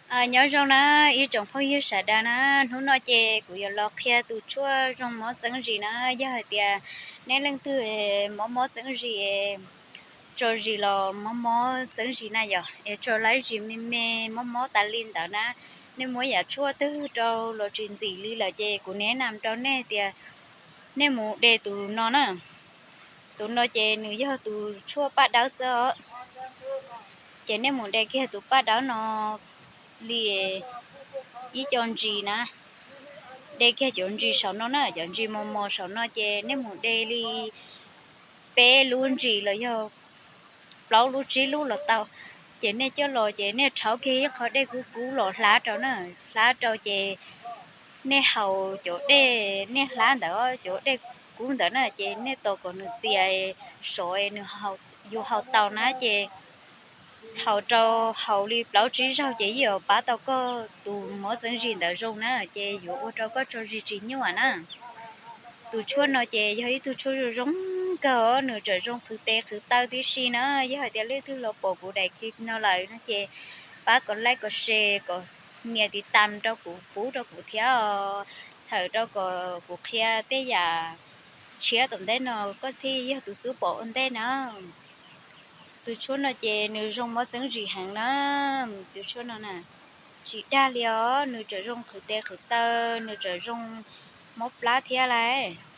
Nyob zoo na ib tsoom phooj ywg sawv daws na, hnub no ces kuv yuav los qhia tus tshuaj zoo mob txeeb zis na. Yog hais tias nej leej twg mob mob txeeb zis, tso zis los mob mob txeeb zis na yom, es tso laib zis me me mob mob tas li ntawd na, nej muab yam tshuaj twg rau los tsis ntxim li lawm ces kuv neb nam rau nej tias nej mus de tus no na. Tus no ces nws yog tus tshuaj paj dawb xwb os. Ces nej mus de kiag tus paj dawb no li ib co ntsis na, de kiag cov ntsis saum no na, cov ntsis mos mos saum no ces nej mus de li peb lub ntsis los yog plaub lub tsib lub los tau. Ces nej coj los ces nej rhaub kiag ib qho dej kub kub los hlab rau na, hlab rau ces nej haus cov dej, nej hlab ntawd cov dej kub ntawd na ces nej tos kom nws txias sov, nws yuav haus tau na ces haus rau, haus li plaub tsib zaug ces yeej yuav pab tau koj tus mob txeeb zis ntawd zoo na, ces yuav ua rau koj tso zis tsis nyuaj na. Tus tshuaj no ces yog ib tug tshuaj zoo zoo kawg, nws tseem zoo qhwv tes qhwv taw tib si na. Yog hais tias leej twg los pom kuv daim clip no lawm no ces pab kom like kom share kom nias tiv tam rau kuv pub rau kuv thiab os, txhawm rau kom kuv qhia tej yam tshiab tom ntej no koj thiaj yog tus xub pom ua ntej na. Tus tshuaj no ces nws zoo mob txeeb zis heev na. Tus tshuaj no na, tsis dag li os, nws tseem zoo qhwv tes qhwv taw, nws tseem zoo mob plab thiab lauj.